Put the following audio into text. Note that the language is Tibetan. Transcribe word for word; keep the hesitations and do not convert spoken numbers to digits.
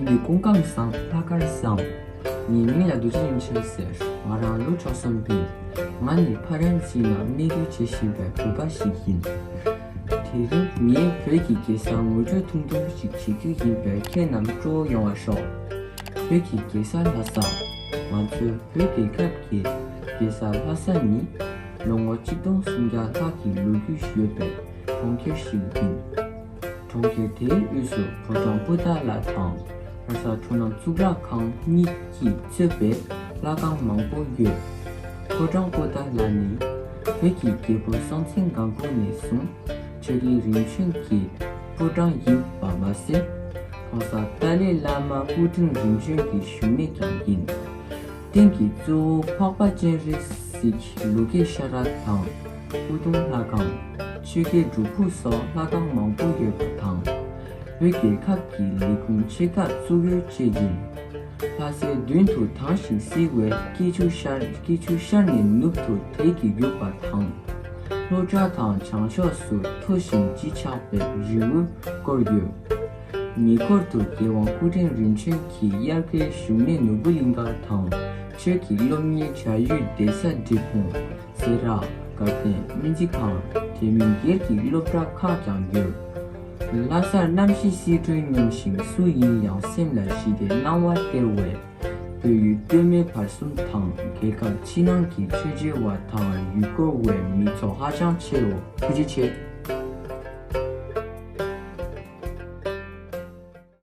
ནི་སྐུ་ཁམས་བཟང་། ལྷག་དཀར་བཟང་། ངའི་མིང་ལ་རྡོ་རྗེ་རིན་ཆེན་ཟེར། ང་རང་ལོ་དྲུག་ཅུ་སོང་ཡིན། ང་ནི་ཕ་རན་སི་ནང་གནས་སྡོད་བྱེད་བཞིན་པའི་བོད་པ་ཞིག་ཡིན། དེ་རིང་ངས་བོད་ཀྱི་རྒྱལ་ས་ངོ་སྤྲོད་ཐུང་ཐུང་ཞིག་བྱེད་རྒྱུ་ཡིན་པས་ཁྱེད་རྣམས་སྤྲོ་བོ་ཡོང་བར་ཤོག་བོད་ཀྱི་རྒྱལ་ས་ལྷ་ས། ང་ཚོའི་བོད་རྒྱལ་ཁབ་ཀྱི་རྒྱལ་ས་ལྷ་ས་ནི་ལོ་ངོ་ཆིག་སྟོང་སུམ་བརྒྱ་ལྷག་གི་ལོ་རྒྱུས་ཡོད་པའི་གྲོང་ཁྱེར་ཞིག་ཡིན། གྲོང་ཁྱེར་དེའི་དབུས་སུ་ཕོ་བྲང་པོ་ཏཱ་ལ་དང་། ལྷ་ས་ཁྲོམ་རྣམ་གཙུག་ལག་ཁང་གཉིས་ཀྱིས་གཙོས་པའི་ལྷ་ཁང་མང་པོ་ཡོད། ཕོ་བྲང་པོ་ཏཱ་ལ་ནི་བོད་ཀྱི་རྒྱལ་པོ་སྲོང་བཙན་སྒམ་པོ་ནས་བཟུང་ཆོས་རྒྱལ་རིམ་བྱོན་གྱི་ཕོ་བྲང་ཡིན་པ་མ་ཟད། ༸གོང་ས་ཏཱ་ལའི་བླ་མ་སྐུ་ཕྲེང་རིམ་བྱོན་གྱི་བཞུགས་གནས་ཀྱང་ཡིན། སྟེང་གི་གཙོ་བོ་འཕགས་པ་སྤྱན་རས་གཟིགས་ལོ་ཀེ་ཤྭ་ར་དང་། སྐུ་གདུང་ལྷ་ཁང་། ཆོས་རྒྱལ་སྒྲུབ་ཕུག་སོགས་ལྷ་ཁང་མང་པོ་ཡོད་པ་དང་། བོད་རྒྱལ་ཁབ་ཀྱི་ལས་ཁུངས་ཆེ་ཁག་གཙོ་བོའི་དཔྱད་ཡིན། ལྷ་སའི་མདུན་དུ་དྭངས་ཤིང་བསིལ་བའི་སྐྱིད་ཆུ་ཤར། སྐྱིད་ཆུ་ཤར་ནས་ནུབ་ཏུ་དལ་གྱིས་རྒྱུག་པ་དང་། ལྷོ་བྲག་དང་བྱང་ཕྱོགས་སུ་མཐོ་ཞིང་བརྗིད་ཆགས་པའི་རི་བོས་བསྐོར་ཡོད། ཉེ་འཁོར་དུ་རྒྱལ་དབང་སྐུ་ཕྲེང་རིམ་བྱོན་གྱི་དབྱར་ཁའི་བཞུགས་གནས་ནོར་བུ་གླིང་ག་དང་། ཆོས་ཀྱི་སློབ་གཉེར་བྱ་ཡུལ་སྡོད་ས་འབྲས་སྤུངས། སེ་ར། དགའ་ལྡན། སྨན་རྩིས་ཁང་། དེ་མིན་སྒེར་གྱི་སློབ་གྲྭ་ཁག་ཀྱང་ཡོད། ལྷ་སར་གནམ་གཤིས་བསིལ་དྲོད་སྙོམས་ཤིང་སུ་ཡིན་ཡང་སེམས་ལ་ཞི་བདེའི་སྣང་བ་སྟེར་བས། བོད་ཡུལ་སྟོད་སྨད་བར་གསུམ་དང་རྒྱལ་ཁབ་ཕྱི་ནང་གི་ཆོས་བྱེད་པ་དང་ཡུལ་སྐོར་བའི་མི་ཚོགས་ཧ་ཅང་ཆེའོ། ཐུགས་རྗེ་ཆེ།